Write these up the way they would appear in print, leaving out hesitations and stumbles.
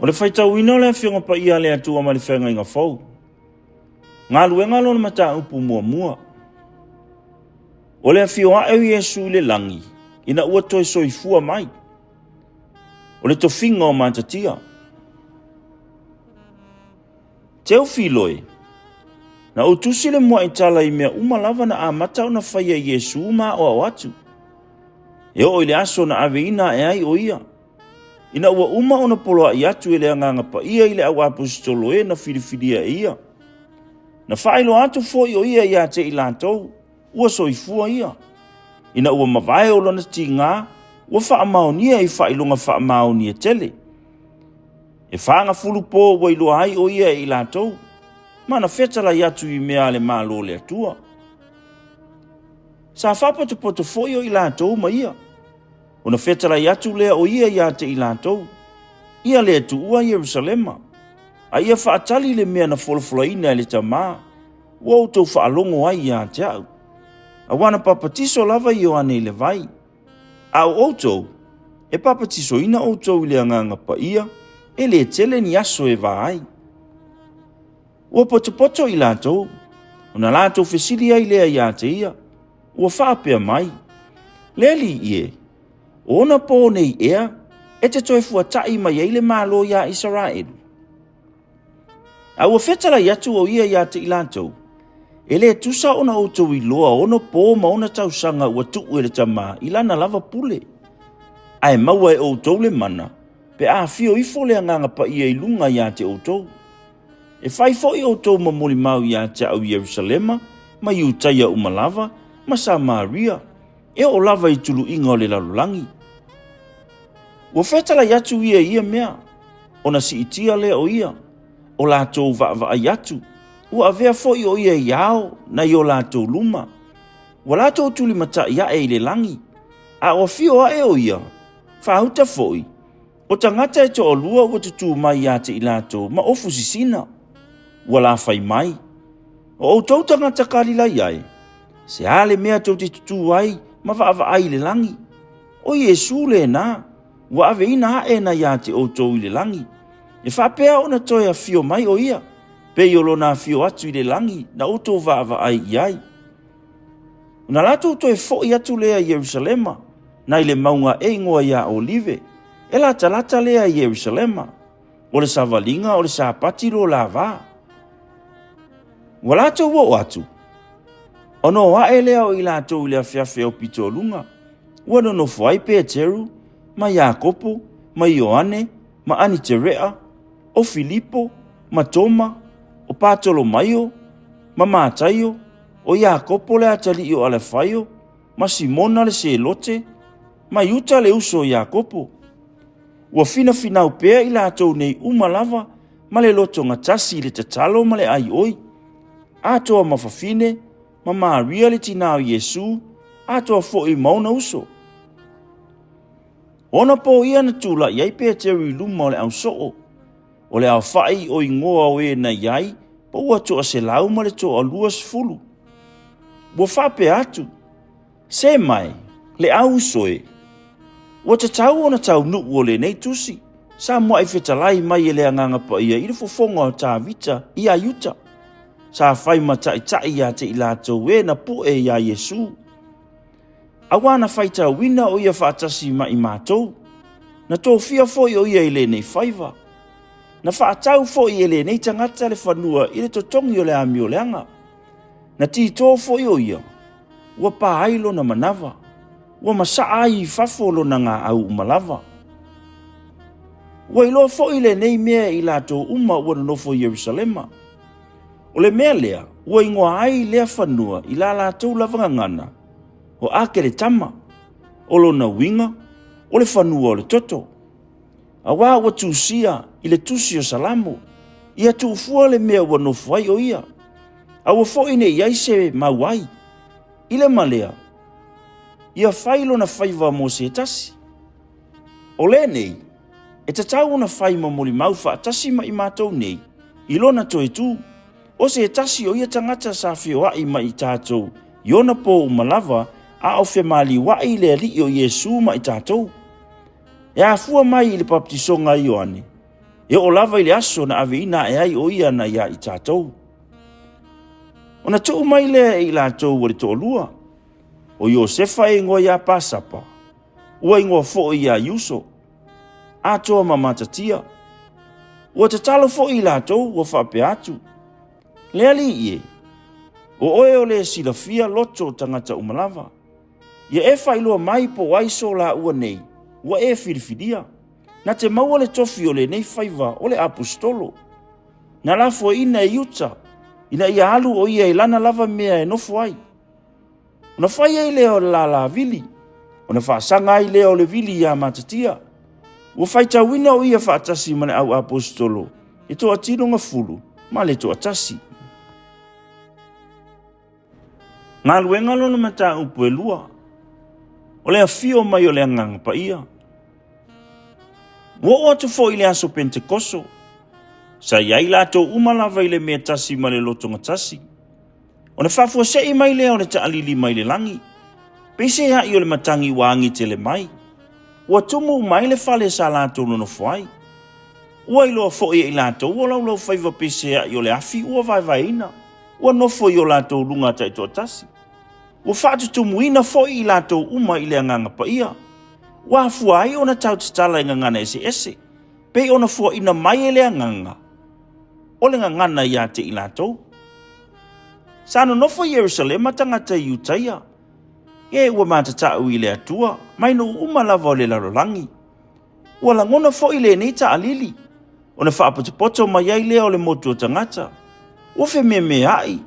O le faitauina o le Afioga Paia a le Atua mai le Feagaiga Fou. Galuega lona mataupu muamua. O le afio ae o Iesu i le lagi ina ua toe soifua mai. O le tofiga o matatia. Teofilo e, na ou tusi le mua'i tala i mea uma lava na amata ona faia e Iesu ma aoao atu, e oo i le aso na aveina ae ai o ia, ina ua uma ona poloa'i atu e le Agaga Paia i le au aposetolo e na filifilia e ia. Na faailoa atu foi o ia ia te i latou, ua soifua ia. Ina ua mavae o lona tiga, ua faamaonia i faailoga faamaoni e tele. E fagafulu po ua iloa ai o ia e i latou, ma na fetalai atu i mea a le Malo o le Atua. Sa faapotopoto foi o i latou ma ia, ona fetalai atu lea o ia ia te i latou, ia le tuua Ierusalema, a ia faatali le mea na folafolaina e le Tama, ua outou faalogo ai ia te au. Aua na papatiso lava Ioane i le vai, A o outou, e papatisoina outou i le Agaga Paia, e le tele ni aso e va ai. Ua potopoto i latou, ona latou fesili ai lea ia te ia, ua faapea mai, Le Alii e, o ona pō nei ea e te toe fuataʻi mai ai le Malo iā Isaraelu? A ua fetalai atu o ia ia te i latou, E le tusa ona outou iloa ono pō ma ona tausaga ua tuu e le Tama i lana lava pule. Ae maua e outou le mana, pe a afio ifo le Agaga Paia i luga ia te outou. E fai foi outou ma molimau ia te au i Ierusalema, ma Iutaia uma lava, ma Samaria, e oo lava i tuluiga o le lalolagi. Ua fetalai atu ia i ia mea, ona siitia lea o ia, o latou vaavaai atu, ua avea foi o ia i ao nai o latou luma. Ua latou tulimatai ae i le lagi, a o afio ae o ia, faauta foi, o tagata e toalua ua tutū mai ia te i latou ma ofu sisina. Ua lafai mai, O outou tagata Kalilaia e, se a le mea tou te tutū ai ma vaavaai i le lagi? O Iesu lena, ua aveina aʻe na ia te outou i le lagi. E faapea ona toe afio mai o ia, pei o lona afio atu i le lagi na outou vaavaai i ai. Ona latou toe foʻi atu lea i Ierusalema, nai le mauga e igoa iā Olive, e latalata lea i Ierusalema. O le savaliga o le Sapati lo la vā. Ua latou oo atu, ona o aʻe lea o i latou i le afeafe aupito luga, ua nonofo ai Peteru, ma Iakopo, ma Ioane, ma Aniterea, o Filipo, ma Toma, o Patolomaio, ma Mataio, o Iakopo le atalii o Alefaio, ma Simona le Selote, ma Iuta le uso o Iakopo. Ua finafinau pea i latou nei uma lava ma le loto gatasi i le tatalo ma le aioi, atoa ma fafine, ma Maria le tinā o Iesu, atoa foi ma ona uso. O ona pō ia na tulaʻi ai Peteru i luma o le ausoo, o le aofaʻi o igoa o e na i ai po ua toaselau ma le toa-20. Ua faapea atu, Se mai, le au uso e. Ua tatau ona taunuu o lenei tusi, sa muaʻi fetalai mai e le Agaga Paia i le fofoga o Tavita iā Iuta, sa fai ma taʻitaʻi ia te i latou e na puʻe iā Iesu. Auā na faitauina o ia faatasi ma i matou, na tofia foi o ia i lenei faiva. Na faatau foi e lenei tagata le fanua i le totogi o le amioleaga. Na titō foi o ia, ua pā ai lona manava, ua masaa ai i fafo lona gaau uma lava. Ua iloa foi lenei mea e i latou uma ua nonofo i Ierusalema. O le mea lea ua igoa ai lea fanua i la latou lava gagana, o Akeletama, o lona uiga, o le fanua o le toto. Auā ua tusia i le tusi o Salamo, ia tuufua le mea ua nofo ai o ia. Aua foi ne i ai se mau ai. I le ma lea, ia fai lona faiva mo se tasi. O lenei, e tatau ona fai ma molimau faatasi ma i matou nei i lona toe tū, o se tasi o ia tagata sa feoaʻi ma i tatou i ona pō uma lava a o femaliuaʻi le Alii o Iesū ma i tatou. E afua mai i le papatisoga a Ioane, E oo lava i le aso na aveina ae ai o ia na ia i tatou. Ona tuu mai lea e i latou o le toalua, o Iosefa e igoa ia Pasapa, ua igoa foi ia Iuso, atoa ma Matatia. Ua tatalo foi i latou ua faapea atu, Le Alii e, o oe o le silafia loto o tagata uma lava. Ia e faailoa mai po o ai so laua nei ua e filifilia, na te maua le tofi o lenei faiva o le aposetolo. Na lafoaiina e Iuta, ina ia alu o ia i lana lava mea e nofo ai. Ona fai ai lea o le lālā vili, ona faasaga ai lea o le vili iā Matatia. Ua faitauina o ia faatasi ma le au aposetolo e toatino gafulu ma le toatasi. Galuega lona mataupu e lua, o le afio mai o le Agaga Paia. Ua oo atu foi i le aso Penetekoso, sa i ai latou uma lava i le mea tasi ma le lotogatasi. Ona faafuasei mai lea o le taalili mai le lagi, peiseai o le matagi ua agi tele mai. Ua tumu uma ai le fale sa latou nonofo ai. Ua iloa foi e i latou o laulaufaiva peiseai o le afi ua vaevaeina, ua nofo i o latou luga taitoatasi. Ua faatutumuina foi i latou uma i le Agaga Paia. Ua afua ai ona tau tatala i gagana eseese, pei ona fuaina mai e le Agaga o le gagana ia te i latou. Sa nonofo i Ierusalema tagata i Iutaia, e ua matatau i le Atua mai nuu uma lava o le lalolagi. Ua lagona foi lenei taalili, ona faapotopoto mai ai lea o le motu o tagata. Ua fememeai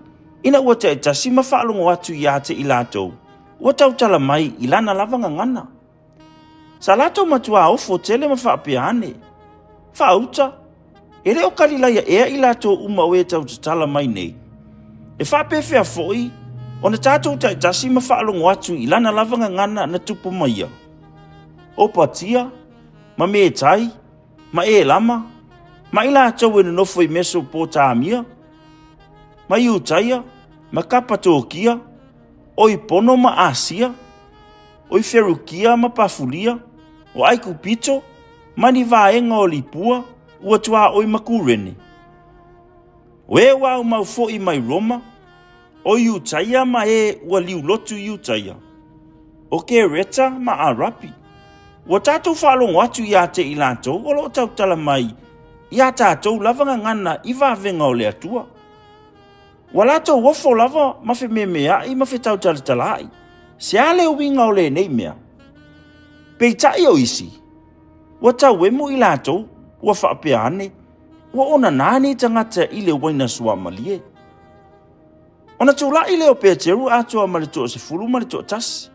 ina ua taitasi ma faalogo atu ia te i latou ua tautala mai i lana lava gagana. Sa latou matuā ofo tele ma faapea ane, Faauta, e le o Kalilaia ea i latou uma o e tau tatala mai nei? E faapefea foi ona tatou taitasi ma faalogo atu i lana lava gagana na tupu maia? O Patia, ma Metai, ma Elama, ma i latou e nonofo i Mesopotamia, ma Iutaia, ma Kapatokia, o i Pono ma Asia, o i Ferukia ma Pafulia, o Aikupito, ma ni vaega o Lipua, ua tuaoi ma Kurene. O e ua aumau foi mai Roma, o Iutaia ma e ua liulotu i Iutaia, o Kereta ma Arapi. Ua tatou faalogo atu ia te i latou o lo o tautala mai iā tatou lava gagana i vavega o le Atua. Ua latou ofo lava ma fememeai ma fetautalatalaai, se a le uiga o lenei mea? Peitai o isi, ua tauemu i latou, ua faapea ane, ua onanā nei tagata i le uaina suamalie. Ona tulai lea o Peteru atoa ma le toasefulu ma le toatasi.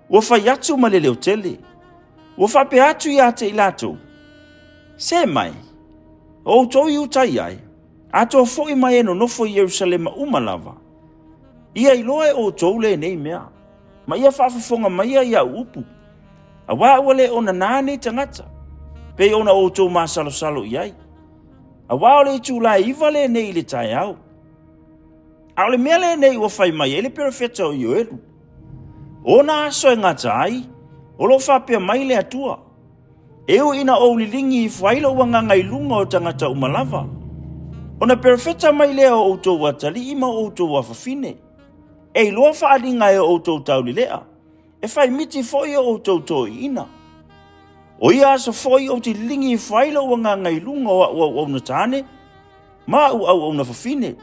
Ua fai atu ma le leo tele. Ua faapea atu ia te i latou, Se mai, o outou Iutaia e, atoa foi ma e nonofo i Ierusalema uma lava, ia iloa e outou lenei mea, ma ia faafofoga maia i au upu, auā ua le onanā nei tagata, pei ona outou masalosalo i ai. Auā o le itula e 9 lenei i le taeao. A o le mea lenei ua fai mai ai le perofeta o Ioelu, O ona aso e gata ai, o lo o faapea mai le Atua, E ui ina ou liligi ifo ai lou agaga i luga o tagata uma lava, ona perofeta mai lea o outou atalii ma o outou afafine, e iloa faaaliga e o outou taulelea, e fai miti foi o outou toeaiina. O ia aso foi ou te liligi ifo ai lou agaga i luga o a'u auauna tane ma a'u auauna fafine,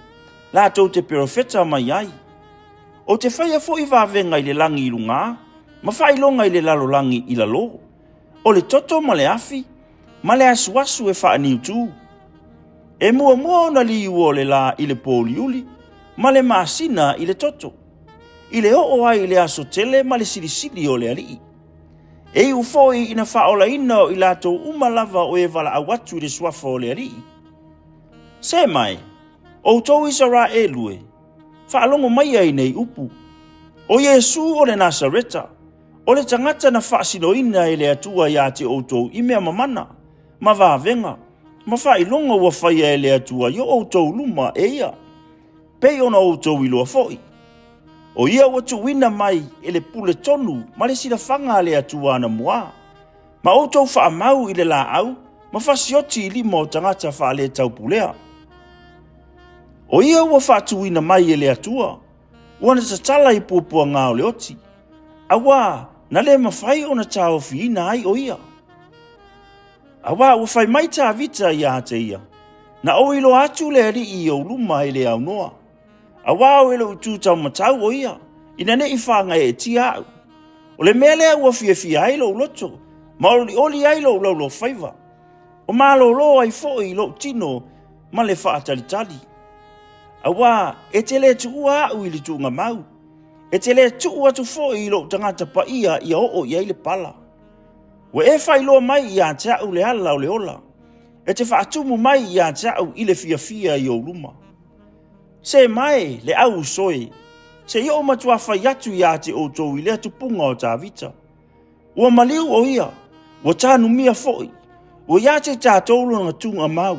latou te perofeta mai ai. Ou te faia foi vavega i le lagi i lugā ma faailoga i le lalolagi i lalō, o le toto ma le afi ma le asuasu e faaniutū. E muamua ona liua o le lā i le pōuliuli ma le masina i le toto, i le oo ai i le aso tele ma le silisili o le Alii. E iu foi ina faaolaina o i latou uma lava o e valaau atu i le suafa o le Alii. Se mai, outou Isaraelu e, faalogo maia i nei upu, O Iesu o le Nasareta, o le tagata na faasinoina e le Atua ia te outou i mea mamana, ma vavega, ma faailoga ua faia e le Atua i o outou luma e ia, pei ona outou iloa foi. O ia ua tuuina mai e le pule tonu ma le silafaga a le Atua anamuā, ma outou faamau i le laau ma fasioti i lima o tagata faaletaupulea. O ia ua faatuina mai e le Atua, ua na tatala i puapuaga o le oti, auā na le mafai ona taofiina ai o ia. Auā ua fai mai Tavita iā te ia, Na ou iloa atu le Alii i ou luma e le aunoa, auā o e lou itu taumatau o ia, ina ne i fāgaeetia aʻu. O le mea lea ua fiafia ai lou loto, ma olioli ai lou laulofaiva, o malōlō ai foi lou tino ma le faatalitali. Auā e te le tuua aʻu i le tuugamau, e te le tuu atu foi i lou tagata paia ia oo i ai le pala. Ua e faailoa mai ia te au le ala o le ola, e te faatumu mai ia te au i le fiafia i ou luma. Se mae le au uso e, se i ou matua fai atu ia te outou i lea tupuga o Tavita. Ua maliu o ia, ua tanumia foi, ua ia te tatou lona tuugamau,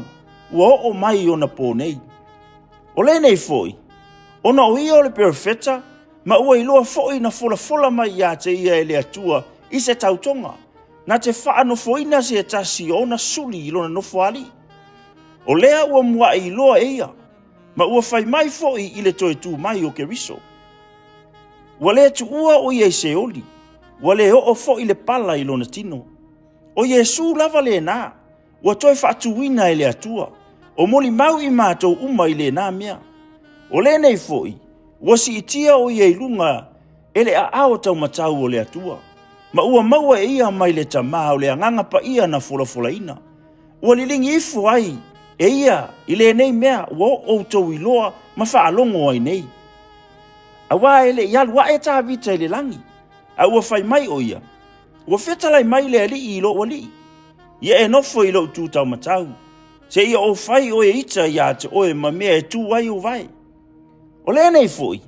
ua oo mai i ona pō nei. O lenei foi, ona o ia o le perofeta, ma ua iloa foi na folafola mai ia te ia e le Atua i se tautoga, na te faanofoina se tasi o ona suli i lona nofoalii. O lea ua muaʻi iloa e ia, ma ua fai mai foi i le toe tu mai o Keriso. Ua le tuua o ia i Seoli, ua le oo foi le pala i lona tino. O Iesu lava lena, ua toe faatuina e le Atua, o molimau i matou uma i lena mea. O lenei foi, ua siitia o ia i luga e le aao taumatau o le Atua, ma ua maua e ia mai le Tama o le Agaga Paia na folafolaina. Ua liligi ifo ai e ia i lenei mea ua oo outou iloa ma faalogo ai nei. Auā e le i alu aʻe Tavita i le lagi, a ua fai mai ʻo ia, Ua fetalai mai le Alii i lou Alii, ia e nofo i lou tu taumatau, seia ou fai oe ita iā te oe ma mea e tu ai ou vae. O lenei foi,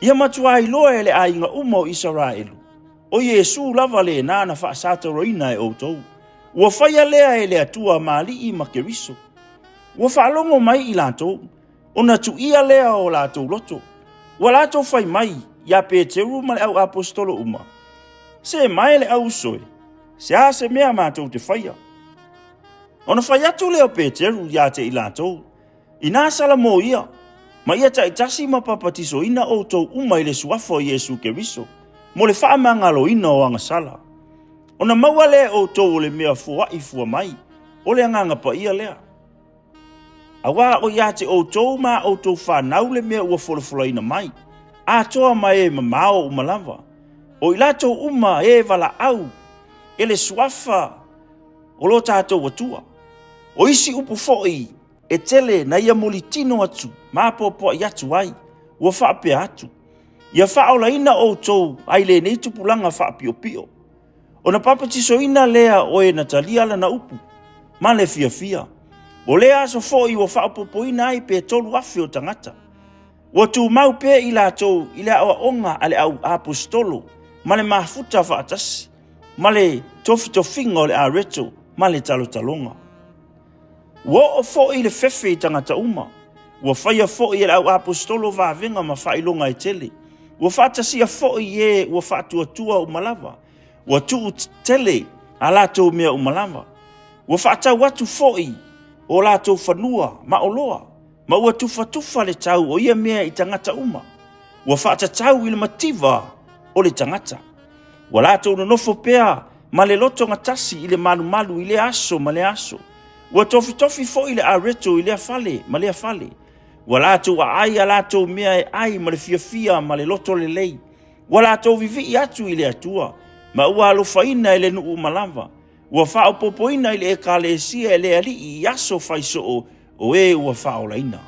ia matuā iloa e le aiga uma o Isaraelu, o Iesu lava lena na faasatauroina e outou, ua faia lea e le Atua ma Alii ma Keriso. Ua faalogo mai i latou, ona tuia lea o latou loto. Ua latou fai mai iā Peteru ma le au aposetolo uma, Se mae le au uso e, se a se mea matou te faia? Ona fai atu lea o Peteru iā te i latou, Inā salamo ia, ma ia taitasi ma papatisoina outou uma i le suafa o Iesu Keriso, mo le faamagaloina o agasala. Ona maua lea e outou o le mea foai fua mai, o le Agaga Paia lea. Auā o ia te outou ma a outou fanau le mea ua folafolaina mai, atoa ma e mamao uma lava, o i latou uma e valaau e le suafa o lo tatou Atua. O isi upu foi e tele na ia mulitino atu ma apoapoai atu ai, ua faapea atu, Ia faaolaina outou ai lenei tupulaga faapiopio. Ona papatisoina lea o e na talia lana upu, ma le fiafia. O lea aso foi ua faaopoopoina ai pe 3,000 o tagata. Ua tumau pea i latou i le aoaoga a le au aposetolo ma le mafuta faatasi, ma le tofitofiga o le areto ma le talotaloga. Ua oo foi le fefe i tagata uma. Ua faia foi e le au aposetolo vavega ma faailoga e tele. Ua faatasia foi e ua faatuatua uma lava. Ua tuu tele a latou mea uma lava. Ua faatau atu foi o latou fanua ma oloa, ma ua tufatufa le tau o ia mea i tagata uma. Ua faatatau i le mativa o le tagata. Ua latou nonofo pea ma le loto gatasi i le malumalu i lea aso ma lea aso. Ua tofitofi foi le areto i lea fale ma lea fale. Ua latou aai a latou mea e ai ma le fiafia ma le loto lelei. Ua latou vivii atu i le Atua, ma ua alofaina e le nuu uma lava. Ua faaopoopoina i le Ekalesia e le Alii i aso fai soo o e ua faaolaina.